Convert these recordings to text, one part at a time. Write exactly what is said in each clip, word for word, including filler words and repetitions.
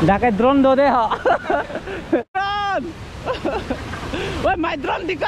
Dak ke drone do de ho. Drone. Woi, my drone diko.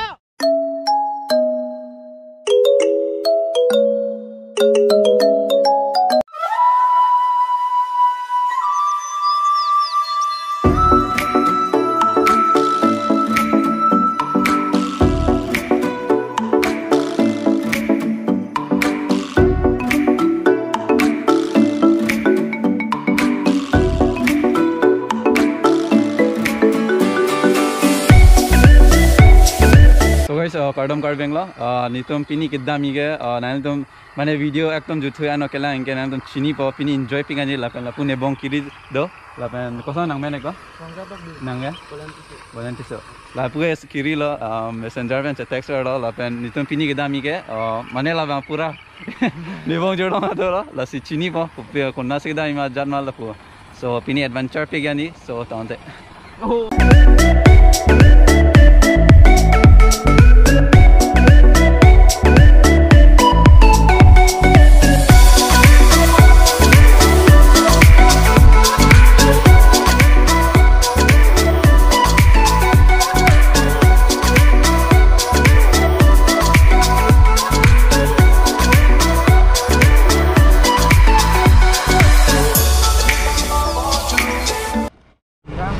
So guys, uh, kardom Karbi Anglong, uh, netum pini kedam ke, uh, nanglitum mane video ekdom juthu ano kelang ke nangtum chinipo, pini enjoy pik an-ji lapen lapu Nebong Kiri do, lapen koson nangmen ko? Songja Tokbi. Nang ya? Bolan Tisso. Bolan Tisso. Lapu ke kiri lo, um, messenger pen che text lo, lapen netum pini kedam ke, uh, mane labang pura Nebong Jorong do lo, lasi chinipo, kopi, konatsi kedam ma jat ma lapu. So, pini adventure pik an-ji, so, tangte.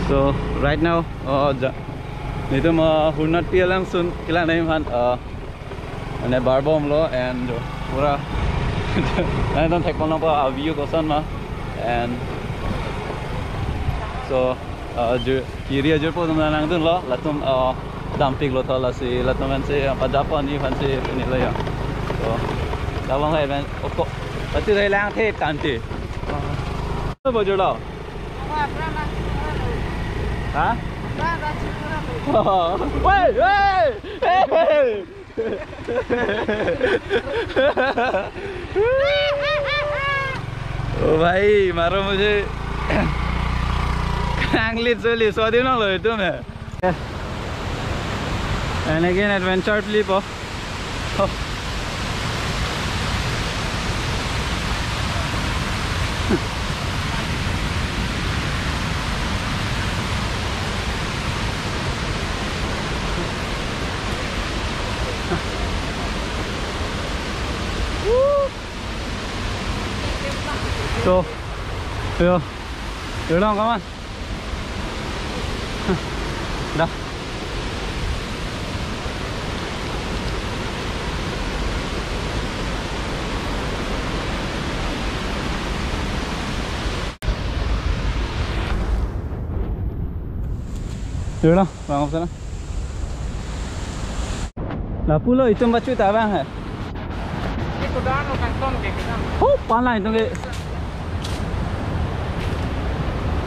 So right now, uh, ja-, netum, uh, Hurnatpi alangsun kelang nai aphan, uh, mane barbomlo and pura nanglitum thekponpo a-view koson ma, and so, uh, ju-, kiri ajirpo atum nangdunlo, latum, uh, dampiklo tho, lasi latum pensi, uh, pajapon-ji pensi pini lo ya. So, labang hai ben, oko, pati hai lang the tangte. Uh, bojor lo. Ha? Woi, woi, hei, hei. ओ भाई, मारो मुझे। Anglit soli, sodi nang lo itu me. And again, adventure play po. Oh. So, yo, yo dong, come on. Dah. Yo dong, bang sana. Lapulo itum bachu ta bang hai. Iko dan lo kangton ke kita. Huh, pala itum ke.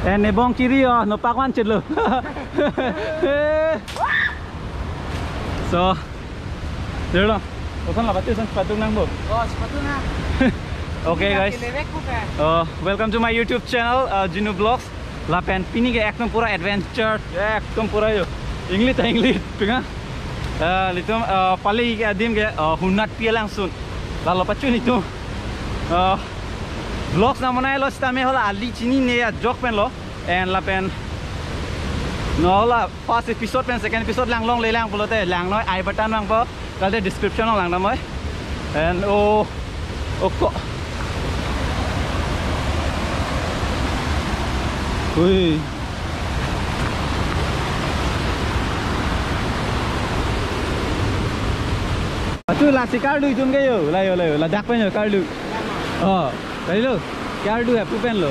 Eh, Nebong Kiri yo, nopak wan chit lo. So, dulu. Koson la bachu san sepatu nang bo. Oh, sepatu na. Okay, guys. Kilewek ko ka. Uh, welcome to my YouTube channel, uh, Jinu Vlogs. Lapen pini ke ekdom pura adventure, ekdom pura yo. Inglit, inglit, pinga. Eh, litum, eh, pali ke adim ke, eh, Hurnatpi alangsun. Lalo pachu netum, eh, vlogs nang bonai lo sitame hala ali chinine ajok pen lo. And lapen, no, hala first episode pen second episode lang longle lang pulote, langnoi, I button vangpo. Kalite description along lang damnoi. And oh, oko. Hui. Atu lasi karlu itum ke yo, la yo, la yo, ladak pen yo karlu. Oh. Tadi lo, karlu ya, pupen lo.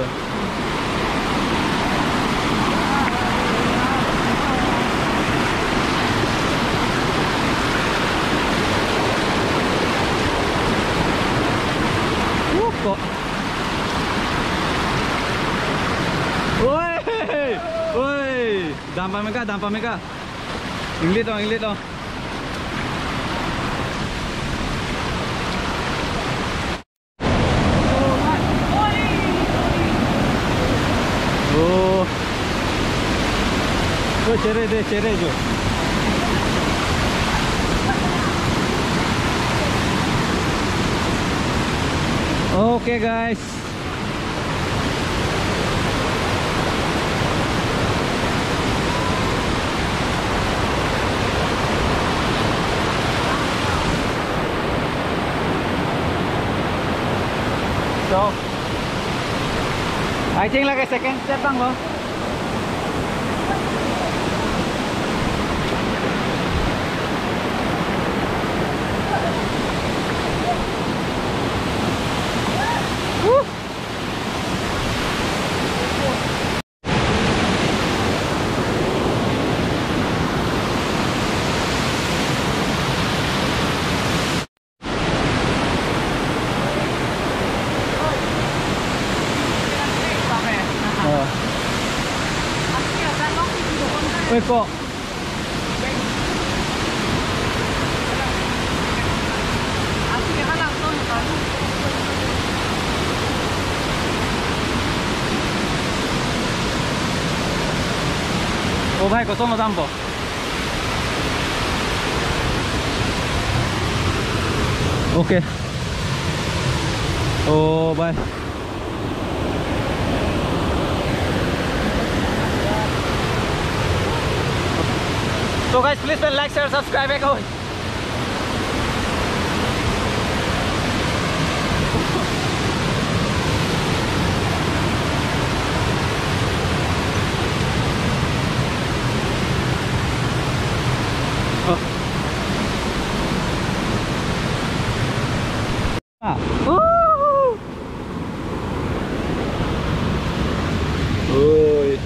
Uh, kok. Woi, woi, dampa meka, dampa meka. Inglit dong, inglit dong. Oh. Oh, chere de, chere jo. Okay, guys. I think lake second step abang lo. Oh. Oi, kok. Oh, bhai, koson lo dampo? Okay. Oh, bhai. So guys, please like, share, subscribe, eh, guys. Ah. Woohoo! Oi.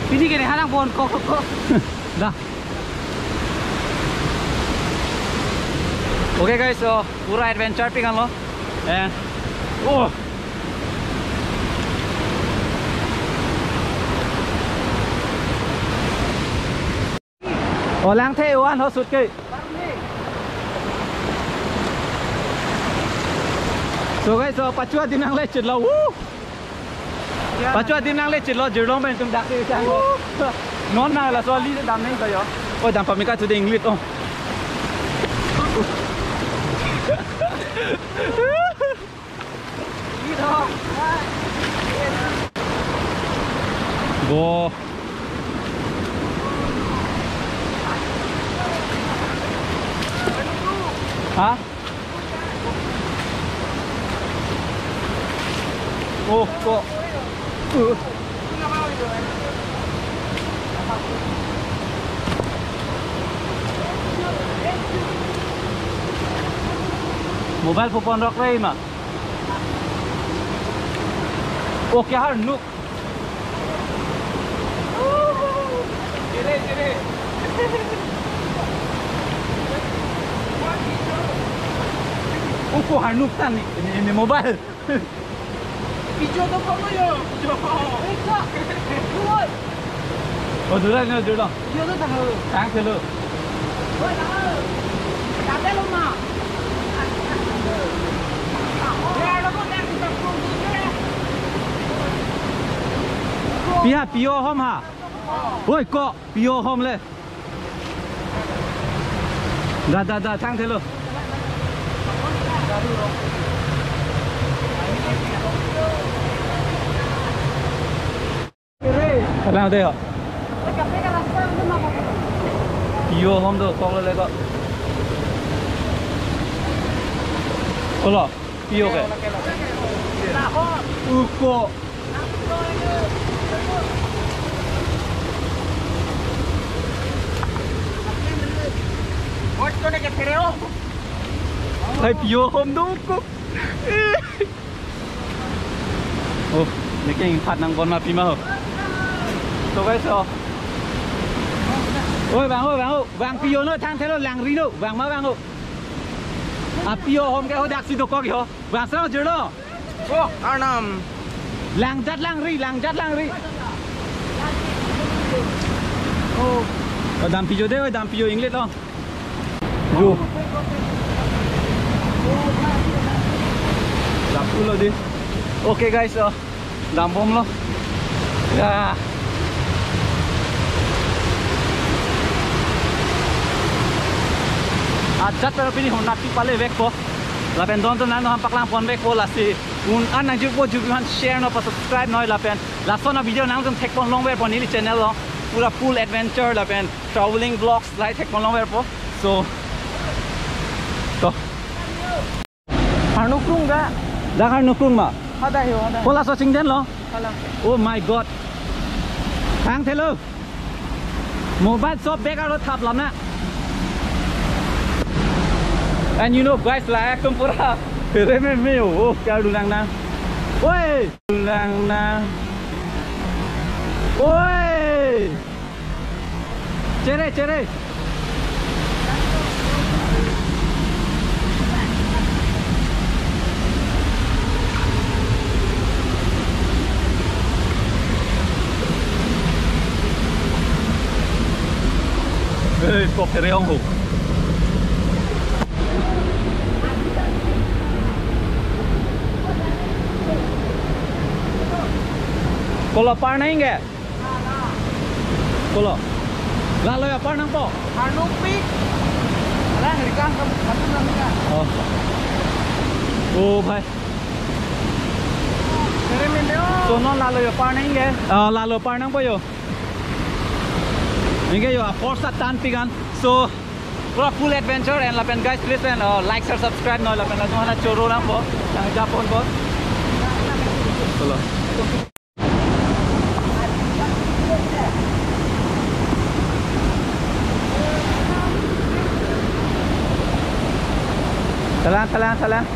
Pini ke ne harang bon kok kok kok. Dah. Okay guys, so pura adventure pi kan lo. Eh. Oh. Oh, lang the wan ho sut ke. So guys, so pachu adim nangle chit lo. Woo! Pachu adim nangle chit lo, jirlong pen tum dak ke chang lo. Non na laso ali dam neng ta yo. Oh, dam pamika tu ding lit oh. Bo. Ha? Oh, kok. Uh. Mobile phone rok rei ma. Oh, kya har nuk. Oh, ko har nuk tan ni, ni, ni mobile. Pijo to kono yo, pijo. Oh, dura ni, dura. Pijo to tang. Tang kelo. Oi, tang. Tang kelo ma. Pi ha, pio hom ha. Oi, ko, pio hom le. Da, da, da, thang thelo. Kadang de ho. Pio hom do, kok le ko. Olo, pio ke. Uko. Hai, pio hom do ko. Oh, ne keng phat nang bon ma pi ma ho. So guys, so. Oi, bang, oi, bang, oi. Bang pio no, thang thelo langri no. Bang ma bang, oi. A pio hom ke ho dak si dokok ho. Bang sa jero. Oh, Arnam. Langjat langri, langjat langri. Oh. Oh, dam pio de, oh, dam pio inglet lo. Jo. Dam pulo de. Okay guys, oh. Dam bom lo. Ya. Ajat pero pini Honda ti pale vekpo. Lapen don to nang ham paklang pon vekpo lasi. Un an nang jukpo juk han share no pa subscribe noi lapen. Lason a video nangtum thek pon longverpo neli channel lo. Pura full adventure lapen traveling vlogs lahai thek pon longverpo. So. To. Har nukrung ga. Dak har nukrung ma. Hada yo, hada. Kola so chingden lo. Oh my God. Thang thelo. Mobile shop bag arlo thap lam na. And you know guys, la ekdom pura. Here me me oh, oh, kya dulang na. Oi, dulang na. Oi. Chere, chere. Hey, kok chere ong ho. Kolo par nangji ke? Kolo. Lalo apar nangpo? Arnung pi. Alang rikang kamu satu nang rikang. Oh. Oh, bhai. Chere me me oh. So non lalo apar nangji ke? Ah, lalo apar nangpo yo. Nangji ke yo, apor sat tan pikan. So, pura full adventure and lapen guys, please and uh, like, share, subscribe noi lapen langsung hana choro nangpo. Nang japon po. Kolo. Talang, talang, talang.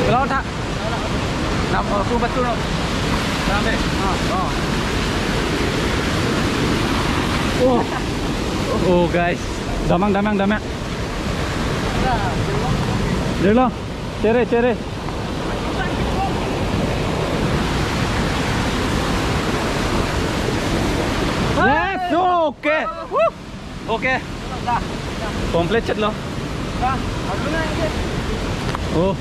Hello, tha. Nam, oh, tu betul, no. Nam, eh. Ah, oh. Oh. Oh, guys. Damang, damang, damang. Delo. Chere, chere. Yes, okay. Woo. Okay. Complete chet lo. Oh.